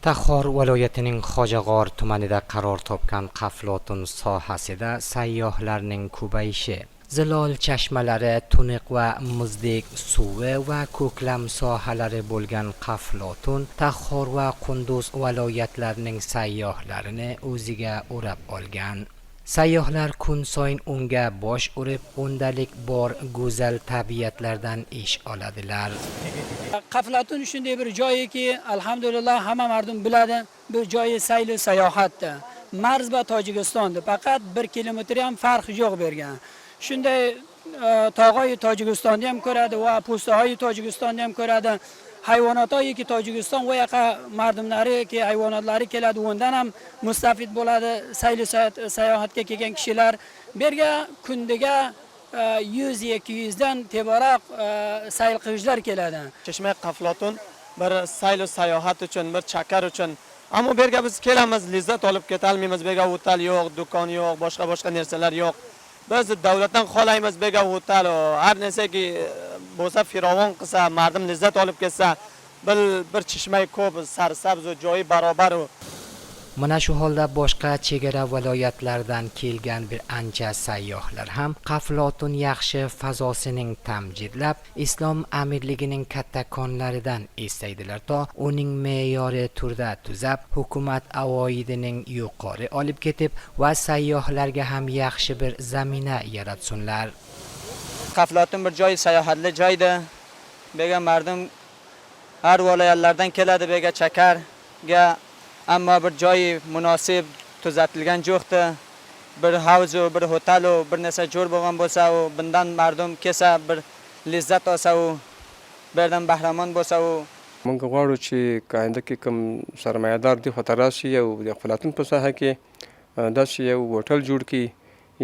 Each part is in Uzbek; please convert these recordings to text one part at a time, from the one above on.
Taxor viloyatining Xojag'or tumanida qaror topgan Qaflotun sohasida sayyohlarning ko'payishi, zilol chashmalari, tuniq va muzdek suvi va ko'klam sohalari bo'lgan Qaflotun Taxor va Qunduz viloyatlarining sayyohlarini o'ziga o'rab olgan. Sayyohlar kun sayin unga bosh urib, undalik bor go'zal tabiatlardan ish oladilar. Qaflatun shunday bir joyiki, alhamdulillah, hamma mardum biladi, bir joyi sayli sayohatda. Marz va Tojikistonda faqat 1 kilometr ham farq yo'q bergan. Shunday tog'oyi Tojikistonni ham ko'radi va po'stahoyi Tojikistonni ham ko'radi. Hayvonotiki Tojikiston va yaqa mardumlari ki hayvonotlari keladi, undan ham mustafid bo'ladi sayli sayohatga kelgan kishilar. Bu yerga kundiga 100-200 dan tevaroq sayl qiluvchilar keladi. Chashma Qaflotun bir sayl sayohat uchun, bir chakar uchun. Ammo bu yerga biz kelamiz, lezzat olib ketolmaymiz. Bu yerga hotel yo'q, do'kon yo'q, boshqa boshqa narsalar yo'q. Biz davlatdan xohlaymiz bu yerga hotel, har narsaki bo'lsa firovon qilsa, mardum lezzat olib ketsa, bir chishma ko'p, sarsabz joyi barobar. Mana shu holda boshqa chegara viloyatlardan kelgan bir ancha sayyohlar ham Qaflotun yaxshi fazosining tamjidlab, Islom amirligining katta konlaridan eslaydilar to uning me'yori turda tuzab, hukumat avoidining yuqori olib ketib va sayyohlarga ham yaxshi bir zamina yaratsunlar. Qaflotun bir joy sayohatli joydi. Bu yerga mardum har viloyatlardan keladi bu yerga chakarga. Ammo bir joyi munosib tuzatilgan yo'qdi. Bir havzu, bir hotelu, bir narsa jo'r bo'lgan bo'lsa, u bundan mardum kelsa bir lezzat olsa, u bu yerdan bahramon bo'lsa u. موږ غواړو چې که آینده کې کوم سرمایهدار دې خواته راشي او د افلاطون په ساحه کې داسې یو هوټل جوړ کړي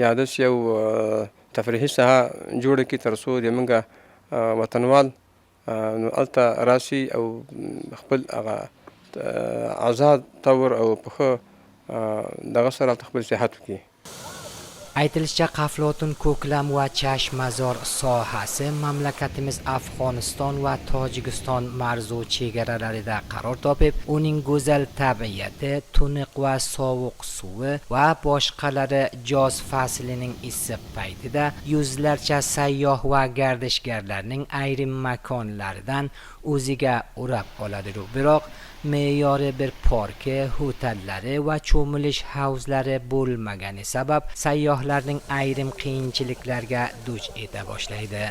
یا داسې یو تفریحي ساحه جوړه کړي، تر څو د موږ وطنوال نو هلته راشي او خپل هغه آزاد طور او په ښه دغه سره هلته خپل صحت وکړي. Aytilishicha, Qaflotun ko'klam va Chashmazor sohasi mamlakatimiz Afg'oniston va Tojikiston marzu chegaralarida qaror topib, uning go'zal tabiati, tuniq va sovuq suvi va boshqalari yoz faslining issiq paytida yuzlarcha sayyoh va gardishgarlarning ayrim makonlaridan o'ziga o'rab oladi. Biroq me'yori bir parki, hotellari va cho'milish havzlari bo'lmagani sabab sayyohlarning ayrim qiyinchiliklarga duch eta boshlaydi.